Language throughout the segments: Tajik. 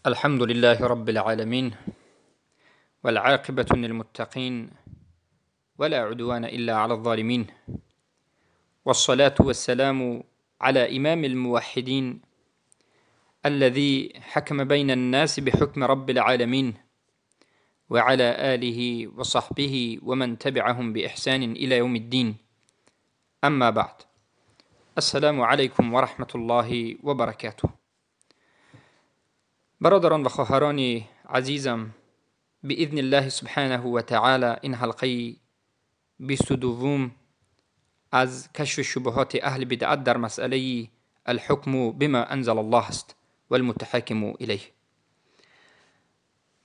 الحمد لله رب العالمين، والعاقبة للمتقين، ولا عدوان إلا على الظالمين، والصلاة والسلام على إمام الموحدين الذي حكم بين الناس بحكم رب العالمين، وعلى آله وصحبه ومن تبعهم بإحسان إلى يوم الدين. أما بعد، السلام علیکم و رحمة الله و برکاته. برادران و خواهران عزیزم، بإذن الله سبحانه و تعالی این حلقه 22 از کشف شبهات اهل بدعت در مسئله الحکم بما انزل الله است و المتحاکم الیه.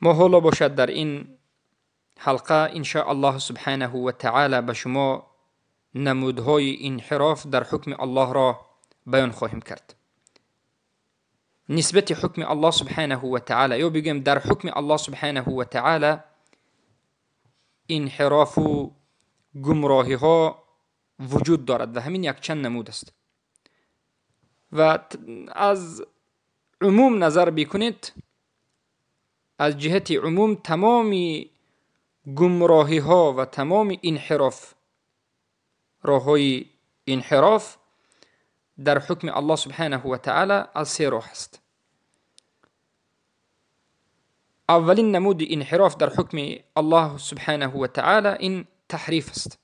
ما حالا باشد در این حلقه ان شاء الله سبحانه و تعالی به شما نمودهای انحراف در حکم الله را بیان خواهیم کرد. نسبت حکم الله سبحانه و تعالی، یا بگیم در حکم الله سبحانه و تعالی انحراف و گمراهی ها وجود دارد و همین یک چند نمود است. و از عموم نظر بکنید، از جهت عموم تمام گمراهی ها و تمام انحراف، راه‌های انحراف در حکم الله سبحانه و تعالی از سه راه است. اولین نمود انحراف در حکم الله سبحانه و تعالی این تحریف است.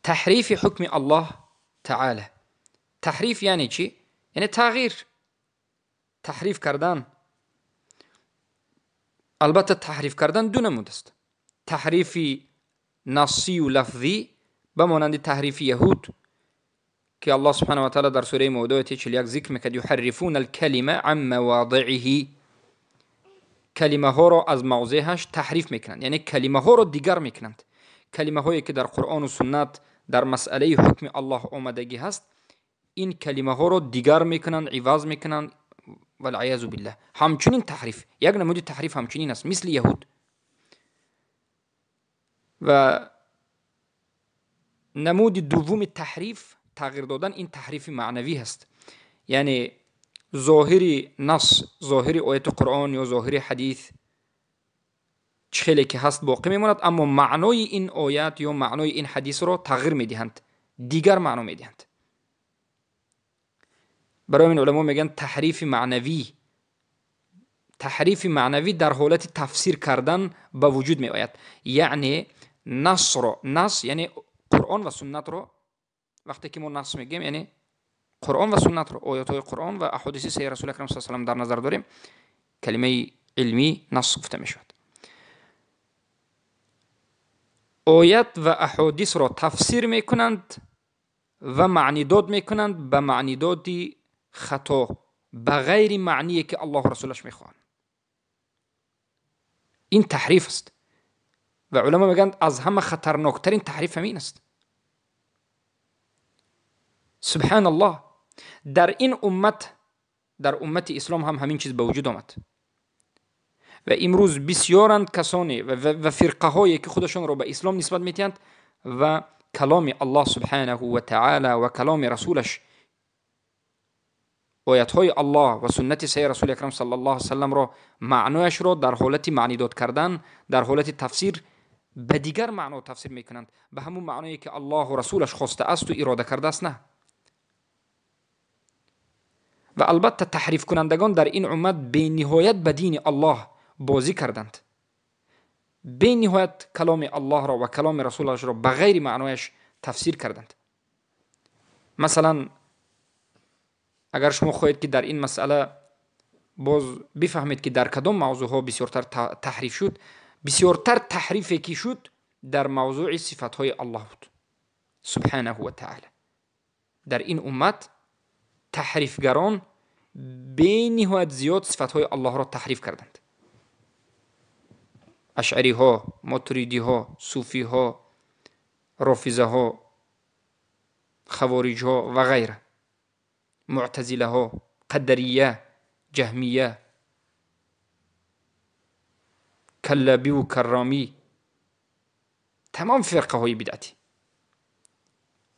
تحریف حکم الله تعالی. تحریف یعنی چی؟ یعنی تغییر، تحریف کردن. البته تحریف کردن دو نمود است: تحریف نصی و لفظی به مانند تحریف یهود که الله سبحانه و تعالی در سوره مائده آیه 41 ذکر میکرد: یحرفون الکلمه عن مواضعه. کلمه ها را از موضعش تحریف میکنند، یعنی کلمه ها را دیگر میکنند. کلمه هایی که در قرآن و سنت در مسئله حکم الله آمدگی هست، این کلمه ها را دیگر میکنند، عوض میکنند، والعیاذ بالله. همچنین تحریف، یک نمود تحریف همچنین است، مثل یهود. و نمود دوم تحریف، تغییر دادن، این تحریف معنوی هست. یعنی ظاهر نص، ظاهر آیت قرآن یا ظاهر حدیث چه که هست باقی میماند، اما معنای این آیت یا معنای این حدیث را تغییر میدهند، دیگر معنا میدهند. برای این علما میگن تحریف معنوی. تحریف معنوی در حالت تفسیر کردن به وجود می آید. یعنی نص را، نص یعنی قرآن و سنت را، وقتی که ما نص میگیم یعنی قرآن و سنت را، آیات های قرآن و احادیث صحیح رسول اکرم صلی الله علیه و سلم در نظر داریم، کلمه علمی نص گفته می شود. آیت و احادیث را تفسیر میکنند و معنی داد میکنند به معنی دادی خطا، به غیر معنی که الله و رسولش میخواهند. این تحریف است و علما میگن از همه خطرناکترین تحریف همین است. سبحان الله، در این امت، در امت اسلام هم همین چیز به وجود آمد و امروز بسیارند کسانی و فرقه هایی که خودشان را به اسلام نسبت میدهند و کلام الله سبحانه و تعالی و کلام رسولش، آیت های الله و سنت صحیح رسول اکرم صلی الله علیه و سلم را، معنایش را در حالت معنی داد کردن، در حالت تفسیر به دیگر معنا تفسیر میکنند، به همون معنایی که الله و رسولش خواسته است و اراده کرده است نه. و البته تحریف کنندگان در این امت به نهایت به دین الله بازی کردند، به نهایت کلام الله را و کلام رسولش را به غیر معنایش تفسیر کردند. مثلا اگر شما خواهید که در این مسئله باز بفهمید که در کدام موضوع ها بسیارتر تحریف شد، بسیارتر تحریفی که شد در موضوع صفت های الله بود سبحانه و تعالی. در این امت تحریفگران به نهایت زیاد صفت های الله را تحریف کردند. اشعری ها، ماتریدی ها، صوفی ها، رافضه ها، خوارج ها و غیره، معتزله ها، قدریه، جهمیه، کلابی و کرامی، تمام فرقه های بدعتی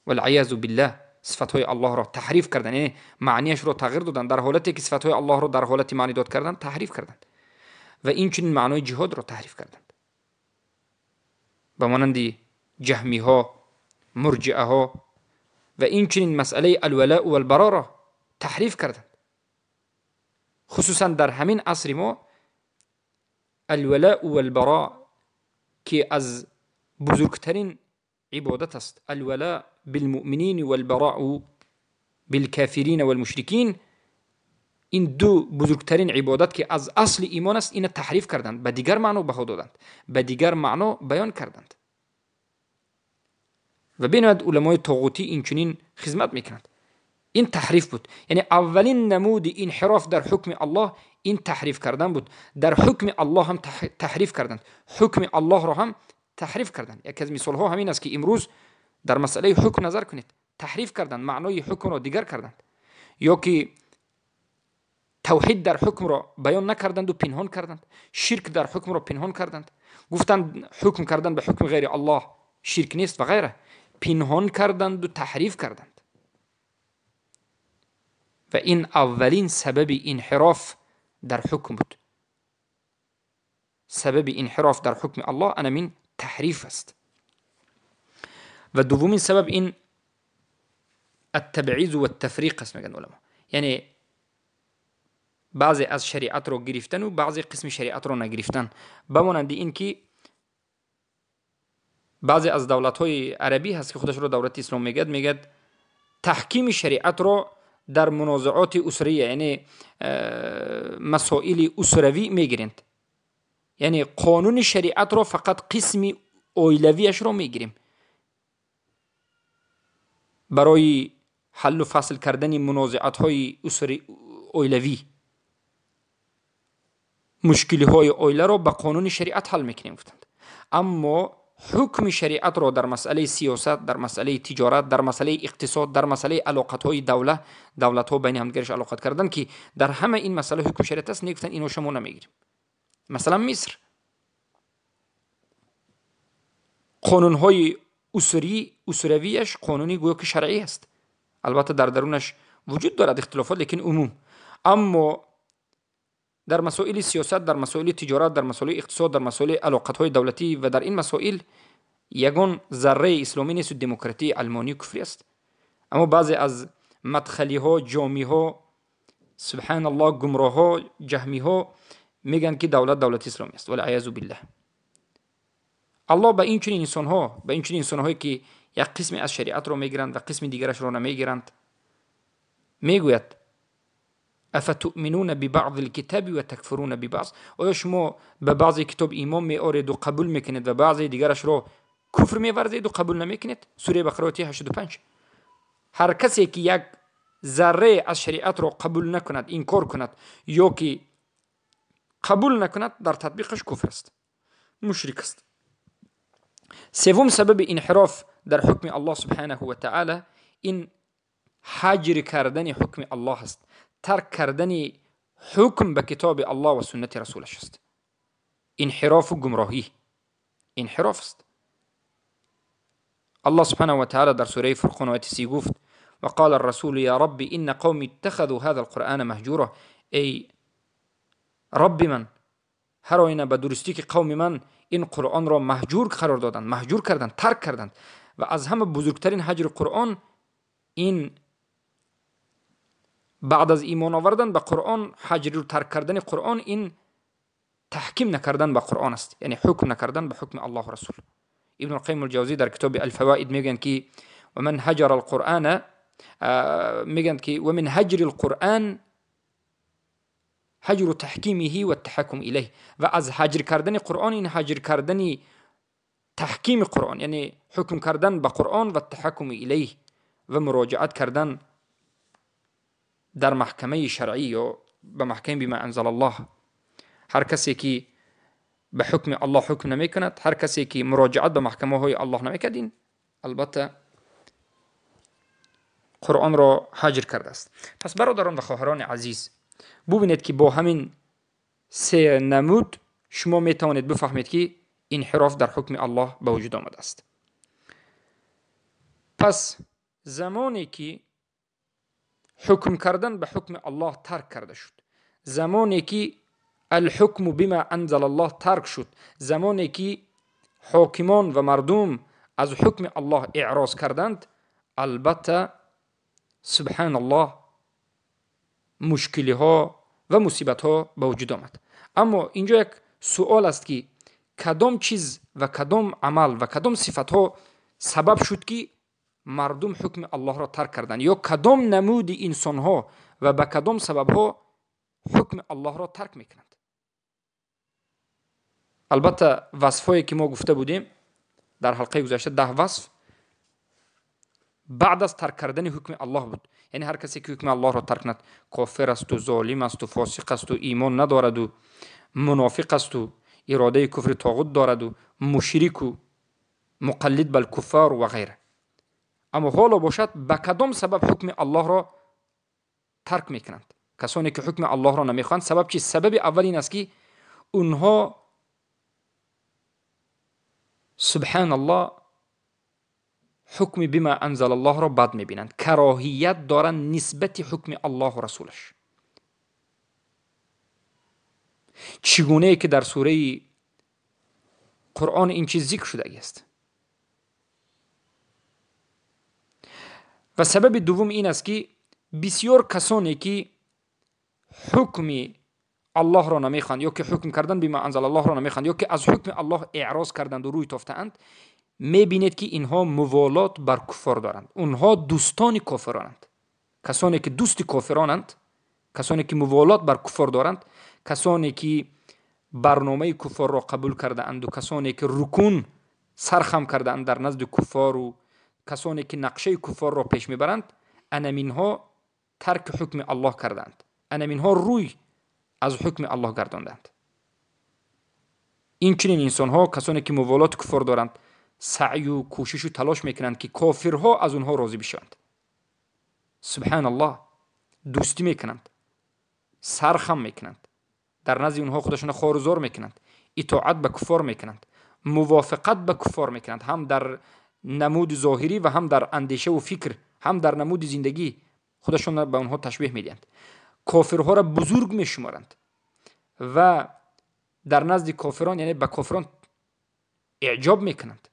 والعیاذ بالله. сифатҳои Аллоҳро таҳриф карданд, яъне маънияшро тағйир доданд, дар ҳолате ки сифатҳои Аллоҳро дар ҳолати маънидод кардан таҳриф карданд ва инчунин маънои ҷиҳодро таҳриф карданд, ба монанди ҷаҳмиҳо, мурҷиаҳо ва инчунин масъалаи алвалаъ валбароро таҳриф карданд. Хусусан дар ҳамин асри мо алвалаъ валбаро ки аз бузургтарин ибодат аст, алвалаъ билмуъминин валбараъу билкофирин валмушрикин, ин ду бузургтарин ибодат ки аз асли имон аст, ина таҳриф карданд, ба дигар маъно баҳо доданд, ба дигар маъно баён карданд. Ва бениҳоят уламои тоғутӣ инчунин хизмат мекунанд. Ин таҳриф буд, яъне аввалин намуди инҳироф дар ҳукми Аллоҳ ин таҳриф кардан буд. Дар ҳукми Аллоҳ ҳам таҳриф карданд, ҳукми Аллоҳро ҳам таҳриф карданд. Яке аз мисолҳо ҳамин аст ки имрӯз дар масъалаи ҳукм назар кунед, таҳриф карданд, маънои ҳукмро дигар карданд, ё ки тавҳид дар ҳукмро баён накарданду пинҳон карданд, ширк дар ҳукмро пинҳон карданд, гуфтанд ҳукм кардан ба ҳукми ғайри Аллоҳ ширк нест ва ғайра, пинҳон карданду таҳриф карданд. Ва ин аввалин сабаби инҳироф дар ҳукм буд. Сабаби инҳироф дар ҳукми Аллоҳ анамин таҳриф аст. Ва дуввумин сабаб ин аттабъиз ва тафриқ аст, мегӯянд уламо, яъне баъзе аз шариатро гирифтану баъзе қисми шариатро нагирифтан, ба монанди ин ки баъзе аз давлатҳои арабӣ ҳаст ки худашро давлати ислом мегӯяд, мегӯяд таҳкими шариатро дар мунозиоти усрия, яъне масоили усравӣ мегиранд, яъне қонуни шариатро фақат қисми оилавиашро мегирем барои ҳаллу фасл кардани мунозиатҳои оилавӣ, мушкилиҳои оиларо ба қонуни шариат ҳал мекунем гуфтанд. Аммо ҳукми шариатро дар масъалаи сиёсат, дар масъалаи тиҷорат, дар масъалаи иқтисод, дар масъалаи алоқатҳои давлатҳо байни ҳамдигараш алоқат кардан ки дар ҳама ин масъала ҳукми шариат аст, негуфтанд ино шумо намегирем. Масалан Миср қонунҳои усравияш қонуни гӯё ки шаръӣ аст, албатта дар дарунаш вуҷуд дорад ихтилофот, лекин умум. Аммо дар масоили сиёсат, дар масоили тиҷорат, дар масоили иқтисод, дар масоили алоқатҳои давлатӣ ва дар ин масоил ягон зарраи исломӣ несту демократии алмонию куфрӣ аст. Аммо баъзе аз мадхалиҳо, ҷомиҳо, субҳаналлоҳ, гумроҳҳо, ҷаҳмиҳо мегӯянд ки давлат давлати исломӣ аст, валъаязу биллаҳ. Аллоҳ ба ин чунин инсонҳо, ба ин чунин инсонҳое ки як қисме аз шариатро мегиранд ва қисми дигарашро намегиранд, мегӯяд афатуъминуна бибаъзи лкитаби ва такфуруна бибаъз, оё шумо ба баъзе китоб имон меореду қабул мекунед ва баъзе дигарашро куфр меварзеду қабул намекунед? Сураи Бақара ояти 85. Ҳар касе ки як заррае аз шариатро қабул накунад, инкор кунад ё ки қабул накунад, дар татбиқаш куфр аст, мушрик аст. Севум сабаби инҳироф дар ҳукми Аллоҳ субҳанаҳу ва таъала ин ҳаҷр кардани ҳукми Аллоҳ аст, тарк кардани ҳукм ба китоби Аллоҳ ва суннати расулаш аст. Инҳирофу гумроҳӣ инҳироф аст. Аллоҳ субҳанаҳу ва таъала дар сураи Фурқон ояти 30 гуфт: ва қала аррасулу я рабби инна қавми иттахазу ҳаза алқуръана маҳҷура, эй Рабби ман, ҳар оина ба дурустӣ ки қавми ман ин Қуръонро маҳҷур қарор доданд, маҳҷур карданд, тарк карданд. Ва аз ҳама бузургтарин ҳаҷри Қуръон ин баъд аз имон овардан ба Қуръон, ҳаҷру тарк кардани Қуръон ин таҳким накардан ба Қуръон аст, яъне ҳукм накардан ба ҳукми Аллоҳу Расул. Ибн Алқайим Алҷавзӣ дар китоби Алфаваид мегӯянд ки ва ман ҳаҷара алқуръана, мегӯянд ки ва мин ҳаҷри алқуръан ҳаҷру таҳкимиҳи ва таҳаккум илайҳ, ва аз ҳаҷр кардани Қуръон ин ҳаҷр кардани таҳкими Қуръон, яъне ҳукм кардан ба Қуръон ва таҳаккум илайҳ ва муроҷиат кардан дар маҳкамаи шаръӣ ё ба маҳкамаи бима анзалаллоҳ. Ҳар касе ки ба ҳукми Аллоҳ ҳукм намекунад, ҳар касе ки муроҷиат ба маҳкамаҳои Аллоҳ намекунад, ин албатта Қуръонро ҳаҷр кардааст. Пас бародарон ва хоҳарони азиз, бубинед ки бо ҳамин се намуд шумо метавонед бифаҳмед ки инҳироф дар ҳукми Аллоҳ ба вуҷуд омадааст. Пас Замоне ки ҳукм кардан ба ҳукми Аллоҳ тарк карда шуд, замоне ки алҳукму бима анзала Аллоҳ тарк шуд, замоне ки ҳокимон ва мардум аз ҳукми Аллоҳ эъроз карданд, албатта субҳаналлоҳ мушкилиҳо ва мусибатҳо ба вуҷуд омад. Аммо инҷо як суол аст ки кадом чиз ва кадом амал ва кадом сифатҳо сабаб шуд ки мардум ҳукми Аллоҳро тарк карданд, ё кадом намуди инсонҳо ва ба кадом сабабҳо ҳукми Аллоҳро тарк мекунанд. Албатта васфҳое ки мо гуфта будем дар ҳалқаи гузашта, 10 васф баъд аз тарк кардани ҳукми Аллоҳ буд. Яъне ҳар касе ки ҳукми Аллоҳро тарк кунад, кофир асту, золим асту, фосиқ асту, имон надораду, мунофиқ асту, иродаи куфри тоғут дораду, мушрику, муқаллид балкуффар ва ғайра. Аммо ҳоло бошад, ба кадом сабаб ҳукми Аллоҳро тарк мекунанд? Касоне ки ҳукми Аллоҳро намехоҳанд, сабаб чист? Сабаби аввал ин аст ки онҳо субҳаналлоҳ ҳукми бима анзала Аллоҳро бад мебинанд, кароҳият доранд нисбати ҳукми Аллоҳу расулаш. Чӣ гунае ки дар сураи Қуръон ин чиз зикр шудагиаст. Ва сабаби дуввум ин аст ки бисёр касоне ки ҳукми Аллоҳро намехоҳанд, ё ки ҳукм кардан бима анзала Аллоҳро намехоҳанд, ё ки аз ҳукми Аллоҳ эъроз карданду рӯй тофтаанд, мебинед ки инҳо муволот бар куффор доранд. Онҳо дӯстони кофиронанд. Касоне ки дӯсти кофиронанд, касоне ки муволот бар куффор доранд, касоне ки барномаи куффорро қабул кардаанду, касоне ки рукун сархам кардаанд дар назди куффору, касоне ки нақшаи куффорро пеш мебаранд, анаминҳо тарки ҳукми Аллоҳ кардаанд, анаминҳо рӯй аз ҳукми Аллоҳ гардонданд. Инчунин инсонҳо, касоне ки муволоти куффор доранд, саъю кӯшишу талош мекунанд ки кофирҳо аз онҳо розӣ бишаванд. Субҳаналлоҳ, дӯстӣ мекунанд, сархам мекунанд, дар назди онҳо худашонро хорузор мекунанд, итоат ба куффор мекунанд, мувофиқат ба куффор мекунанд, ҳам дар намуди зоҳирӣ ва ҳам дар андешаву фикр, ҳам дар намуди зиндагӣ худашонро ба онҳо ташбеҳ медиҳанд. Кофирҳоро бузург мешуморанд ва дар назди кофирон, яъне ба кофирон эъҷоб мекунанд,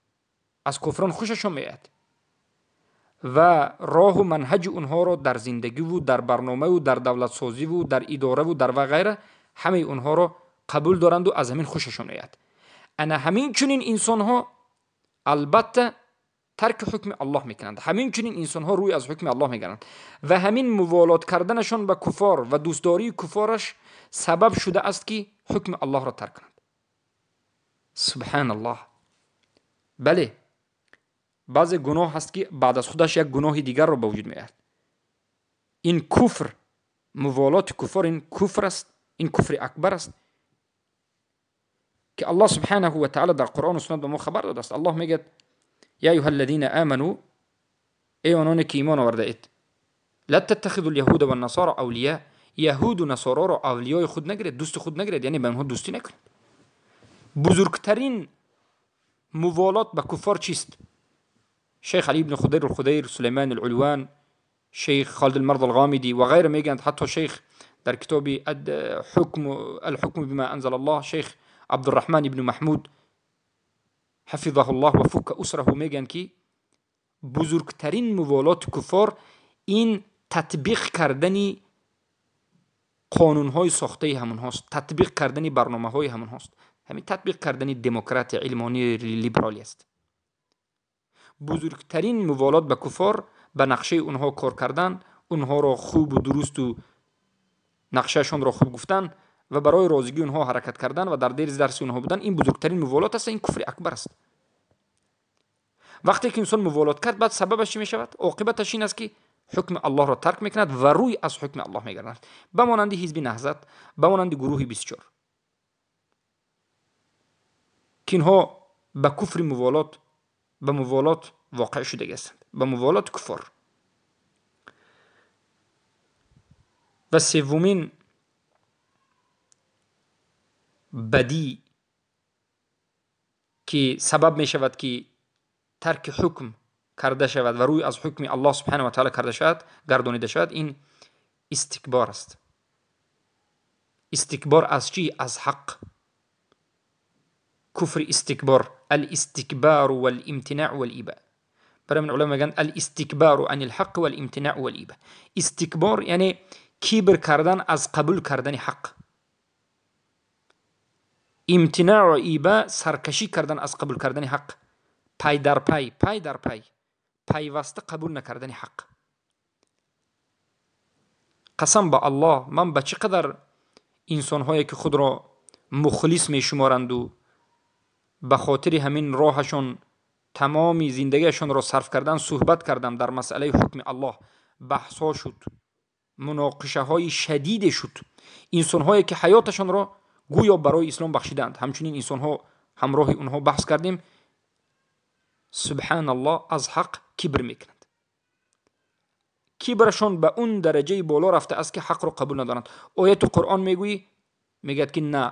аз кофирон хушашон меояд ва роҳу манҳаҷи онҳоро дар зиндагиву дар барномаву дар давлатсозиву дар идораву дар ва ғайра ҳамаи онҳоро қабул доранду аз ҳамин хушашон меояд. Ана ҳамин чунин инсонҳо албатта тарки ҳукми Аллоҳ мекунанд, ҳамин чунин инсонҳо рӯй аз ҳукми Аллоҳ мегарданд ва ҳамин муволот карданашон ба куффор ва дӯстдории куффораш сабаб шудааст ки ҳукми Аллоҳро тарк кунанд. Субҳаналлоҳ. Бале, баъзе гуноҳ ҳаст ки баъд аз худаш як гуноҳи дигарро ба вуҷуд меояд. Ин куфр, муволоти куффор, ин куфр аст, ин куфри акбар аст ки Аллоҳ субҳанаҳу ва таъала дар Қуръону суннат ба мо хабар додааст. Аллоҳ мегӯяд: я айюҳа аллазина аману, эй ононе ки имон овардаед, ла таттахизу лyaҳуда ваннасара авлия, яҳуду насороро авлиёи худ нагиред, дӯсти худ нагиред, яъне ба онҳо дӯстӣ накунед. Бузургтарин муволот ба куффор чист? Шейх Али ибн Худайр ал-Худайр, Сулейман ал-Улван, шейх Халид ал-Мард ал-Ғамиди ва ғайра мегӯянд, ҳатто шейх дар китоби алҳукму бима анзала Аллоҳ, шейх Абдурраҳман ибн Маҳмуд ҳафизаҳу Аллоҳ ва фукка усраҳу мегӯянд ки бузургтарин муволоти куффор ин татбиқ кардани қонунҳои сохтаи ҳамонҳост, татбиқ кардани барномаҳои ҳамонҳост, ҳамин татбиқ кардани демократия, илмонии либералӣ аст. Бузургтарин муволот ба куффор ба нақшаи онҳо кор кардан, онҳоро хубу дурусту нақшаашонро хуб гуфтан ва барои розигии онҳо ҳаракат кардан ва дар дери дарси онҳо будан, ин бузургтарин муволот аст, ин куфри акбар аст. Вақте ки инсон муволот кард, баъд сабабаш чӣ мешавад? Оқибаташ ин аст ки ҳукми Аллоҳро тарк мекунад ва рӯй аз ҳукми Аллоҳ мегардонад, ба монанди ҳизби Наҳзат, ба монанди гурӯҳи 24, ки инҳо ба куфри муволот, ба муволот воқеъ шудагӣ ҳастанд, ба муволоти куффор. Ва севумин бадӣ ки сабаб мешавад ки тарки ҳукм карда шавад ва рӯй аз ҳукми Аллоҳ субҳанаҳу ва таъала карда шавад, гардонида шавад, ин истикбор аст. Истикбор аз чӣ? Аз ҳақ. Куфри истикбор, алистикбару валимтинаъ валиба. Барои ҳамин уламо мегӯянд алистикбару анил ҳақ валимтинаъ валиба. Истикбор яъне кибр кардан аз қабул кардани ҳақ. Имтинаъ ва иба саркашӣ кардан аз қабул кардани ҳақ. Пай дар пай, пай дар пай, пайваста қабул накардани ҳақ. Қасам ба Аллоҳ, ман ба чӣ қадар инсонҳое ки худро мухлис мешуморанду ба хотири ҳамин роҳашон тамоми зиндагиашонро сарф кардан суҳбат кардам дар масъалаи ҳукми Аллоҳ. Баҳсҳо шуд, муноқишаҳои шадиде шуд. Инсонҳое ки ҳаёташонро гӯё барои ислом бахшидаанд, ҳамчунин инсонҳо ҳамроҳи онҳо баҳс кардем. Субҳаналлоҳ, аз ҳақ кибр мекунанд. Кибрашон ба он дараҷаи боло рафта аст ки ҳақро қабул надоранд. Ояту Қуръон мегӯӣ, мегӯяд ки на.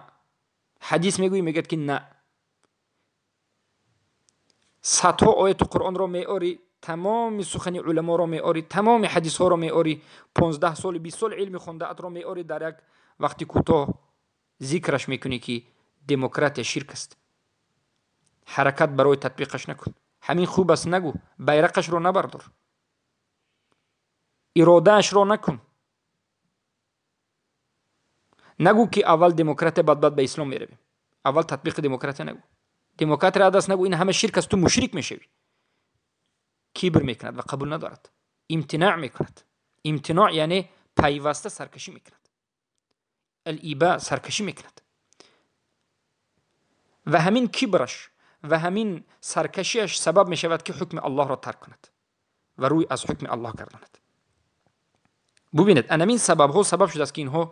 Ҳадис мегӯӣ, мегӯяд ки на. Садҳо ояту Қуръонро меорӣ, тамоми сухани уламоро меорӣ, тамоми ҳадисҳоро меорӣ, 15 соли 20 сол илми хондаатро меорӣ, дар як вақти кӯтоҳ зикраш мекунӣ ки демократия ширк аст. Ҳаракат барои татбиқаш накун. Ҳамин хуб аст нагӯ, байрақашро набардор, иродаашро накун. Нагӯ ки аввал демократия, баъд ба ислом меравем. Аввал татбиқи демократия нагӯ. Демократия адаст нагӯ, ин ҳама ширк аст, ту мушрик мешавӣ. Кибр мекунад ва қабул надорад. Имтинаъ мекунад. Имтиноъ яъне пайваста саркашӣ мекунад. Алиба саркашӣ мекунад. Ва ҳамин кибраш ва ҳамин саркашиаш сабаб мешавад ки ҳукми Аллоҳро тарк кунад ва рӯй аз ҳукми Аллоҳ гардонад. Бубинед, анамин сабабҳо сабаб шудааст ки инҳо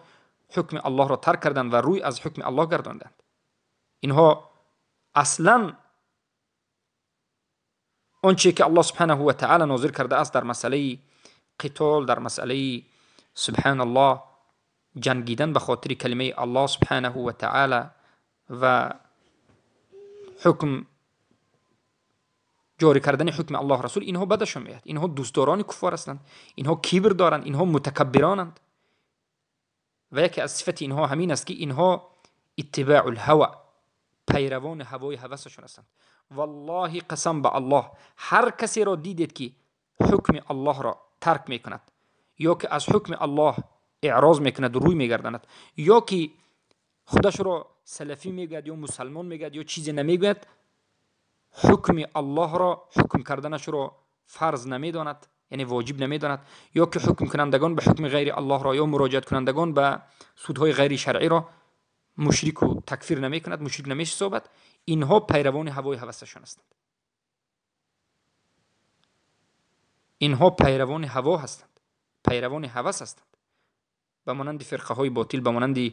ҳукми Аллоҳро тарк карданд ва рӯй аз ҳукми Аллоҳ гардонданд. Инҳо аслан он чизе ки Аллоҳ субҳанаҳу ва таъала нозил кардааст дар масъалаи қитол, дар масъалаи субҳаналлоҳ ҷангидан ба хотири калимаи Аллоҳ субҳанаҳу ва таъала ва ҳукм ҷорӣ кардани ҳукми Аллоҳ расул, инҳо бадашон меояд. Инҳо дӯстдорони куффор ҳастанд, инҳо кибр доранд, инҳо мутакаббиронанд. Ва яке аз сифати инҳо ҳамин аст ки инҳо иттибаъул ҳава, пайравони ҳавои ҳавасашон ҳастанд. Валлоҳи қасам ба Аллоҳ, ҳар касеро дидед ки ҳукми Аллоҳро тарк мекунад ё ки аз ҳукми Аллоҳ эъроз мекунад, рӯй мегардонад, ё ки худашро салафӣ мегӯяд ё мусалмон мегӯяд ё чизе намегӯяд, ҳукми Аллоҳро ҳукм карданашро фарз намедонад, яъне воҷиб намедонад, ё ки ҳукмкунандагон ба ҳукми ғайри Аллоҳро ё муроҷиаткунандагон ба судҳои ғайри шаръиро мушрику такфир намекунад, мушрик намешисобад, инҳо пайравони ҳавои ҳавасашон ҳастанд. Инҳо пайравони ҳаво ҳастанд, пайравони ҳавас ҳастанд. Ба монанди фирқаҳои ботил, ба монанди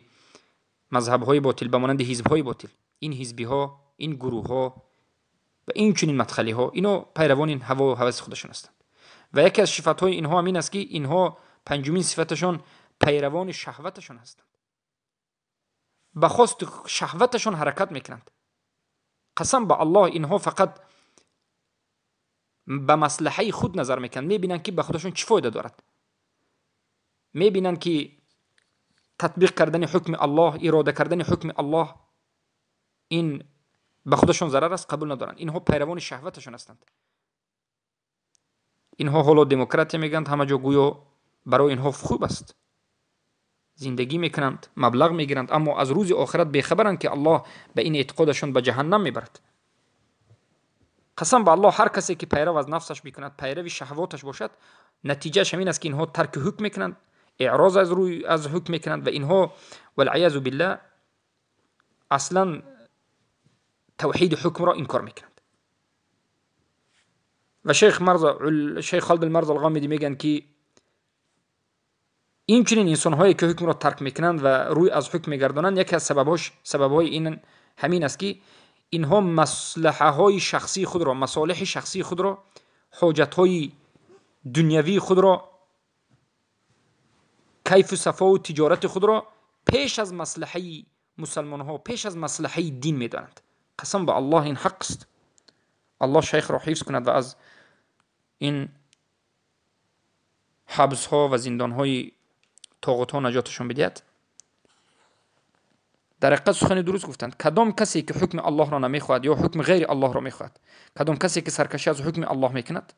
мазҳабҳои ботил, ба монанди ҳизбҳои ботил. Ин ҳизбиҳо, ин гурӯҳҳо ва инчунин мадхалиҳо, ино пайравони ҳавою ҳаваси худашон ҳастанд. Ва яке аз сифатҳои инҳо ҳамин аст ки инҳо панҷумин сифаташон пайравони шаҳваташон ҳастанд. Ба хости шаҳваташон ҳаракат мекунанд. Қасам ба Аллоҳ, инҳо фақат ба маслиҳаи худ назар мекунанд, мебинанд ки ба худашон чӣ фоида дорад, мебинанд ки татбиқ кардани ҳукми Аллоҳ, ирода кардани ҳукми Аллоҳ ин ба худашон зарар аст, қабул надоранд. Инҳо пайравони шаҳваташон ҳастанд. Инҳо ҳоло демократия мегӯянд, ҳама ҷо гӯё барои инҳо хуб аст, зиндагӣ мекунанд, маблағ мегиранд, аммо аз рӯзи охират бехабаранд ки Аллоҳ ба ин эътиқодашон ба ҷаҳаннам мебарад. Қасам ба Аллоҳ, ҳар касе ки пайрав аз нафсаш бикунад, пайрави шаҳвоташ бошад, натиҷааш ҳамин аст ки инҳо тарки ҳукм мекунанд, эъроз аз рӯй аз ҳукм мекунанд ва инҳо валъиязу биллаҳ аслан тавҳиди ҳукмро инкор мекунанд. Ва шейх Холид Алмарза Алғомидӣ мегӯянд ки инчунин инсонҳое ки ҳукмро тарк мекунанд ва рӯй аз ҳукм мегардонанд, яке аз сабабҳои ин ҳамин аст ки инҳо маслиҳаҳои шахсии худро, масолиҳи шахсии худро, ҳоҷатҳои дунявии худро, кайфу сафову тиҷорати худро пеш аз маслиҳаи мусалмонҳо, пеш аз маслиҳаи дин медонанд. Қасам ба Аллоҳ, ин ҳақ аст. Аллоҳ шайхро ҳифз кунад ва аз ин ҳабсҳо ва зиндонҳои тоғутҳо наҷоташон бидиҳад. Дар ҳақиқат сухани дуруст гуфтанд. Кадом касе ки ҳукми Аллоҳро намехоҳад ё ҳукми ғайри Аллоҳро мехоҳад, кадом касе ки саркашӣ аз ҳукми Аллоҳ мекунад,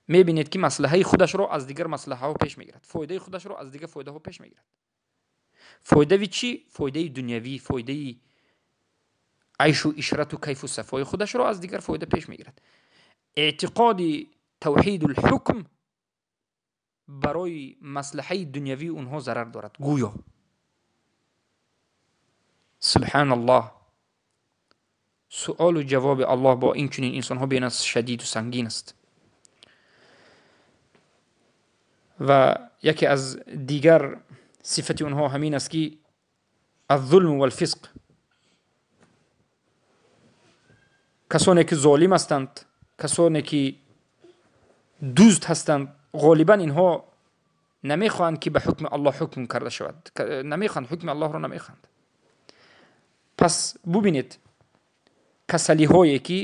мебинед ки маслиҳаи худашро аз дигар маслиҳаҳо пеш мегирад, фоидаи худашро аз дигар фоидаҳо пеш мегирад. Фоидаи чӣ? Фоидаи дунявӣ, фоидаи айшу ишрату кайфу сафои худашро аз дигар фоида пеш мегирад. Эътиқоди тавҳидул ҳукм барои маслиҳаи дунявии онҳо зарар дорад, гӯё. Субҳаналлоҳ. Суолу ҷавоби Аллоҳ бо ин чунин инсонҳо беназ шадиду сангин аст. Ва яке аз дигар сифати онҳо ҳамин аст ки الظلم والفسق. касоне ки золим ҳастанд, касоне ки дузд ҳастанд, ғолибан инҳо намехоҳанд ки ба ҳукми Аллоҳ ҳукм карда шавад, намехоҳанд, ҳукми Аллоҳро намехоҳанд. Пас бубинед касалиҳое ки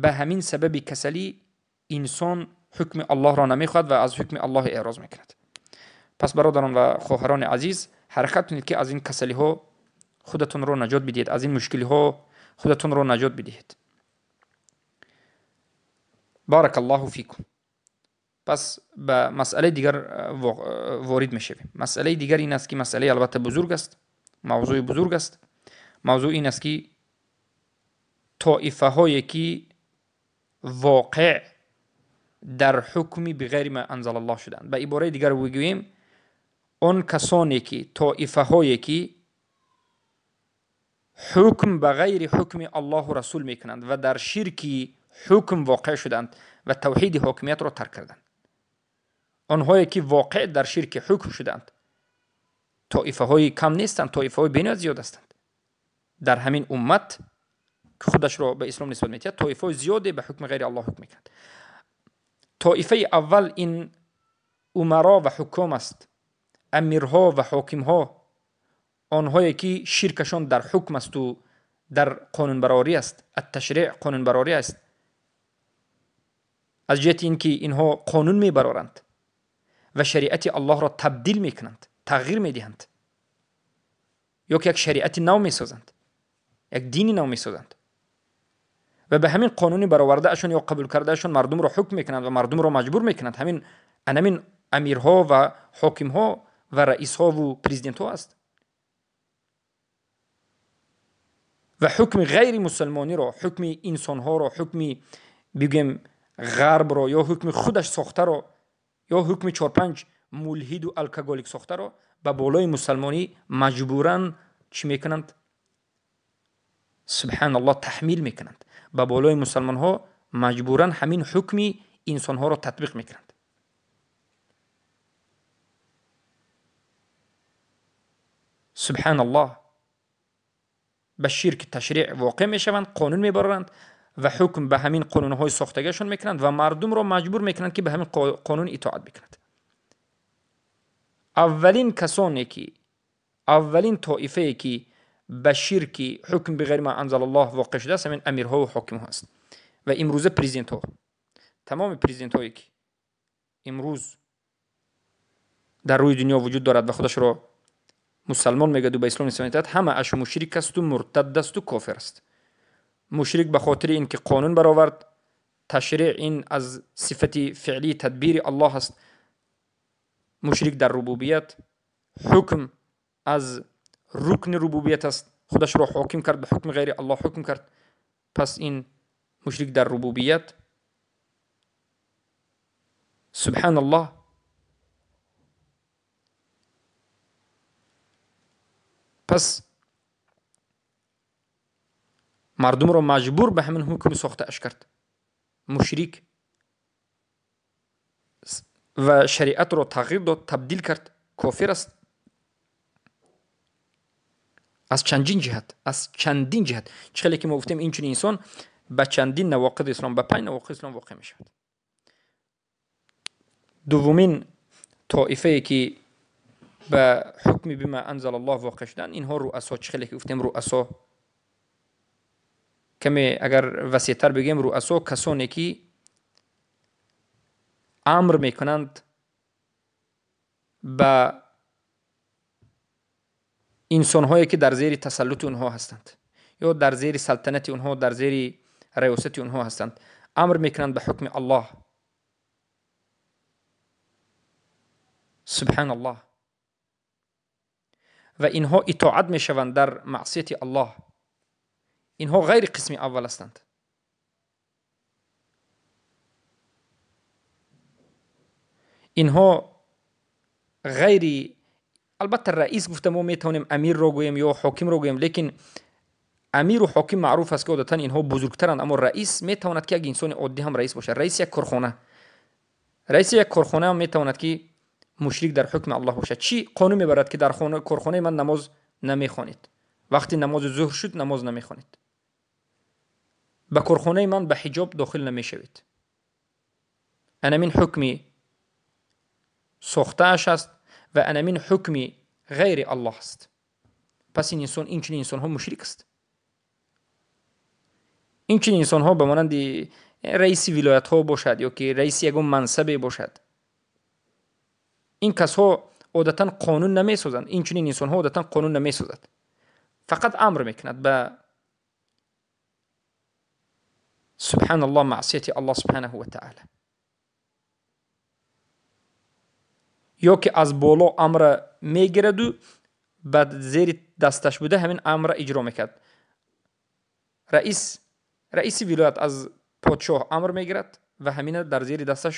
ба ҳамин сабаби касалӣ инсон ҳукми Аллоҳро намехоҳад ва аз ҳукми Аллоҳ эъроз мекунад. Пас бародарон ва хоҳарони азиз, ҳаракат кунед ки аз ин касалиҳо худатонро наҷот бидиҳед, аз ин мушкилиҳо худатонро наҷот бидиҳед. Баракаллоҳу фикум. Пас ба масъалаи дигар ворид мешавем. Масъалаи дигар ин аст ки масъалаи албатта бузург аст, мавзӯи бузург аст. Мавзӯъ ин аст ки тоифаҳое ки воқеъ дар ҳукми биғайри ма анзалаллоҳ шуданд. Ба ибораи дигар бигӯем, он касоне ки тоифаҳое ки ҳукм ба ғайри ҳукми Аллоҳу расул мекунанд ва дар ширки ҳукм воқеъ шуданд ва тавҳиди ҳокимиятро тарк карданд. Онҳое ки воқеъ дар ширки ҳукм шуданд, тоифаҳои кам нестанд, тоифаҳои бениҳоят зиёд ҳастанд. Дар ҳамин уммат ки худашро ба ислом нисбат медиҳад, тоифаҳои зиёде ба ҳукми ғайри Аллоҳ ҳукм мекунанд. Тоифаи аввал ин умаро ва ҳуком аст, амирҳо ва ҳокимҳо, онҳое ки ширкашон дар ҳукм асту дар қонунбарорӣ аст, атташриъ қонунбарорӣ аст. Аз ҷиҳати ин ки инҳо қонун мебароранд ва шариати Аллоҳро табдил мекунанд, тағйир медиҳанд, ё ки як шариати нав месозанд, як дини нав месозанд ва ба ҳамин қонуни баровардаашон ё қабул кардаашон мардумро ҳукм мекунанд ва мардумро маҷбур мекунанд. Ҳамин анамин амирҳо ва ҳокимҳо ва раисҳову президентҳо аст. Ва ҳукми ғайри мусалмониро, ҳукми инсонҳоро, ҳукми бигӯем ғарбро ё ҳукми худаш сохтаро ё ҳукми чор-панҷ мулҳиду алкоголик сохтаро ба болои мусалмонӣ маҷбуран чӣ мекунанд? Субҳаналлоҳ, таҳмил мекунанд. Ба болои мусалмонҳо маҷбуран ҳамин ҳукми инсонҳоро татбиқ мекунанд. Субҳаналлоҳ, ба ширки ташриъ воқеъ мешаванд, қонун мебароранд ва ҳукм ба ҳамин қонунҳои сохтагиашон мекунанд ва мардумро маҷбур мекунанд ки ба ҳамин қонун итоат бикунанд. Аввалин касоне ки, аввалин тоифае ки ба ширки ҳукм биғайри ма анзалаллоҳ воқеъ шудааст, ҳамин амирҳо ва ҳокимҳо аст. Ва имрӯза президентҳо, тамоми президентҳое ки имрӯз дар рӯи дунё вуҷуд дорад ва худашро мусалмон мегӯяд ба ислом нисбат медиҳад, ҳамааш мушрик асту муртад асту кофир аст. Мушрик ба хотири ин ки қонун баровард, ташриъ ин аз сифати феълии тадбири Аллоҳ аст. Мушрик дар рубубият, ҳукм аз рукни рубубият аст, худашро ҳоким кард, ба ҳукми ғайри Аллоҳ ҳукм кард. Пас ин мушрик дар рубубият. Субҳаналлоҳ. Пас мардумро маҷбур ба ҳамин ҳукми сохтааш кард. Мушрик ва шариатро тағйир дод, табдил кард, кофир аст. Аз чандин ҷиҳат, аз чандин ҷиҳат. Чӣ хеле ки мо гуфтем, ин чунин инсон ба чандин навоқиди ислом, ба 5 навоқиди ислом воқеъ мешавад. Дуввумин тоифае ки ба ҳукми бима анзалаллоҳ воқеъ шуданд, инҳо руасо. Чӣ хеле ки гуфтем, руасо, каме агар васеътар бигӯем, руасо касоне ки амр мекунанд ба инсонҳое ки дар зери тасаллути онҳо ҳастанд ё дар зери салтанати онҳо, дар зери риёсати онҳо ҳастанд, амр мекунанд ба ҳукми Аллоҳ. Субҳаналлоҳ. Ва инҳо итоат мешаванд дар маъсияти Аллоҳ. Инҳо ғайри қисми аввал ҳастанд. Инҳо ғайри, албатта раис гуфта мо метавонем амирро гӯем ё ҳокимро гӯем, лекин амиру ҳоким маъруф аст ки одатан инҳо бузургтаранд, аммо раис метавонад ки як инсони оддӣ ҳам раис бошад. Раиси як корхона, раиси як корхона ҳам метавонад ки мушрик дар ҳукми Аллоҳ бошад. Чӣ қонун мебарад ки дар корхонаи ман намоз намехонед, вақти намози зуҳр шуд намоз намехонед, ба корхонаи ман ба ҳиҷоб дохил намешавед. Анамин ҳукми сохтааш аст ва анамин ҳукми ғайри Аллоҳ аст. Пас ин инсон, инчунин инсонҳо мушрик аст. Инчунин инсонҳо ба монанди раиси вилоятҳо бошад ё ки раиси ягон мансабе бошад, ин касҳо одатан қонун намесозанд. Инчунин инсонҳо одатан қонун намесозад, фақат амр мекунад ба субҳаналлоҳ маъсияти Аллоҳ субҳанаҳу ва таъала, ё ки аз боло амра мегираду ба зери дасташ буда ҳамин амра иҷро мекард. Раиси вилоят аз подшоҳ амр мегирад ва ҳамина дар зери дасташ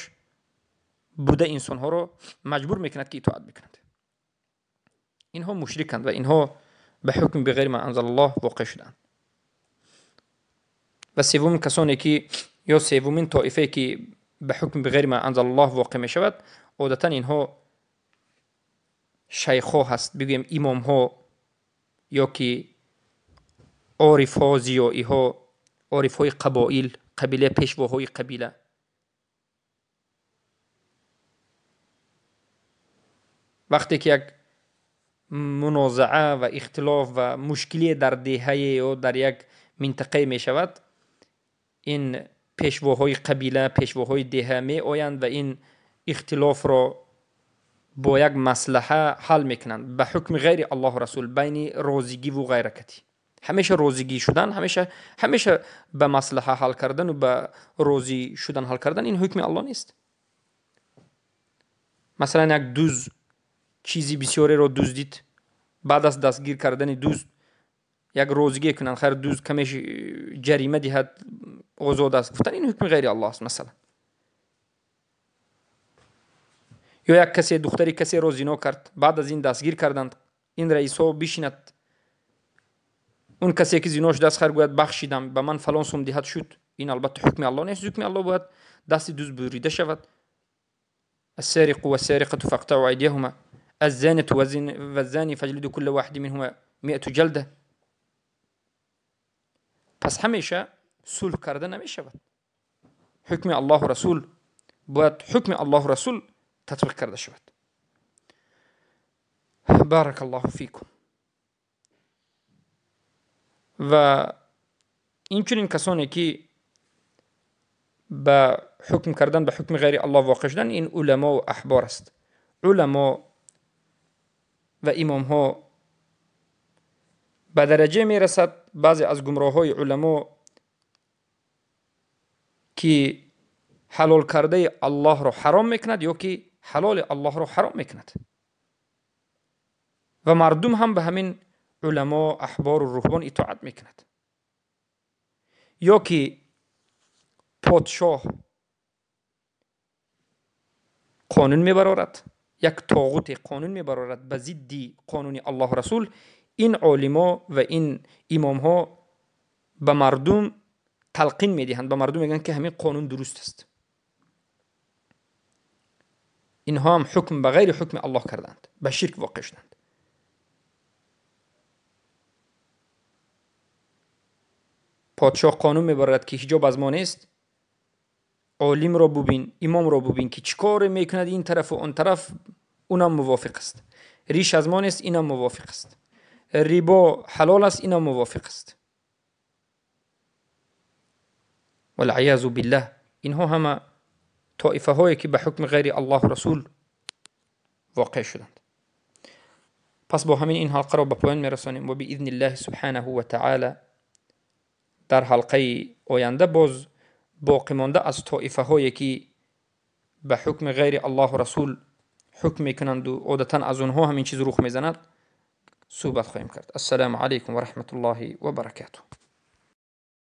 буда инсонҳоро маҷбур мекунад ки итоат бикунанд. Инҳо мушриканд ва инҳо ба ҳукми биғайри ма анзалаллоҳ воқеъ шудаанд. Ва севумин касоне ки ё севумин тоифае ки ба ҳукми биғайри ма анзалаллоҳ воқеъ мешавад, одатан инҳо шайхҳо ҳаст, бигӯем имомҳо ё ки орифҳо, зиёиҳо, орифҳои қабоил, қабила, пешвоҳои қабила. Вақте ки як мунозаа ва ихтилоф ва мушкилие дар деҳае ё дар як минтақае мешавад, ин пешвоҳои қабила, пешвоҳои деҳа меоянд ва ин ихтилофро бо як маслаҳа ҳал мекунанд ба ҳукми ғайри Аллоҳу расул, байни розигиву ғайракатӣ. Ҳамеша розигӣ шудан, ҳамеша ба маслаҳа ҳал кардану ба розӣ шудан ҳал кардан ин ҳукми Аллоҳ нест. Масалан, як дуз чизи бисёреро дуздид, баъд аз дастгир кардани дузд як розигӣ кунанд, хайр дузд камеш ҷарима диҳад, озод аст, гуфтан ин ҳукми ғайри Аллоҳ аст. Масалан, ё як касе духтари касеро зино кард, баъд аз ин дастгир карданд, ин раисҳо бишинад, он касе ки зино шудааст хайр гӯяд бахшидам, ба ман фалон сум диҳад шуд. Ин албатта ҳукми Аллоҳ нест. Ҳукми Аллоҳ бояд дасти дузд бурида шавад. السارق والسارقة فاقطعوا أيديهما، الزانية والزاني فاجلدوا كل واحد منهما 100 جلدة. پس ҳамеша сулҳ карда намешавад. Ҳукми Аллоҳу расул бояд ҳукми Аллоҳу расул татбиқ карда шавад. Баракаллоҳу фикум. Ва инчунин касоне ки ба ҳукм кардан ба ҳукми ғайри Аллоҳ воқеъ шуданд, ин уламо ва аҳбор аст. Уламо ва имомҳо ба дараҷа мерасад баъзе аз гумроҳҳои уламо ки ҳалол кардаи Аллоҳро ҳаром мекунад ё ки ҳалоли Аллоҳро ҳаром мекунад, ва мардум ҳам ба ҳамин уламо, аҳбору руҳбон итоат мекунад. Ё ки подшоҳ қонун мебарорад, як тоғуте қонун мебарорад ба зидди қонуни Аллоҳу расул, ин олимо ва ин имомҳо ба мардум талқин медиҳанд, ба мардум мегӯянд ки ҳамин қонун дуруст аст. Инҳо ҳам ҳукм ба ғайри ҳукми Аллоҳ карданд, ба ширк воқеъ шуданд. Подшоҳ қонун мебарорад ки ҳиҷоб аз мо нест, олимро бубин, имомро бубин ки чӣ коре мекунад ин тарафу он тараф, унам мувофиқ аст. Риш аз мо нест, инам мувофиқ аст. Рибо ҳалол аст, инам мувофиқ аст. Валъиязу биллаҳ. Инҳо ҳама тоифаҳое ки ба ҳукми ғайри Аллоҳу Расул воқеъ шуданд. Пас бо ҳамин ин ҳалқаро ба поён мерасонем ва биизни Аллоҳи субҳанаҳу ва таъоло дар ҳалқаи оянда боз боқӣ монда аз тоифаҳое ки ба ҳукми ғайри Аллоҳу Расул ҳукм мекунанду одатан аз онҳо ҳамин чиз рух мезанад суҳбат хоҳем кард. Ассалому алайкум ва раҳматуллоҳи ва баракатуҳ.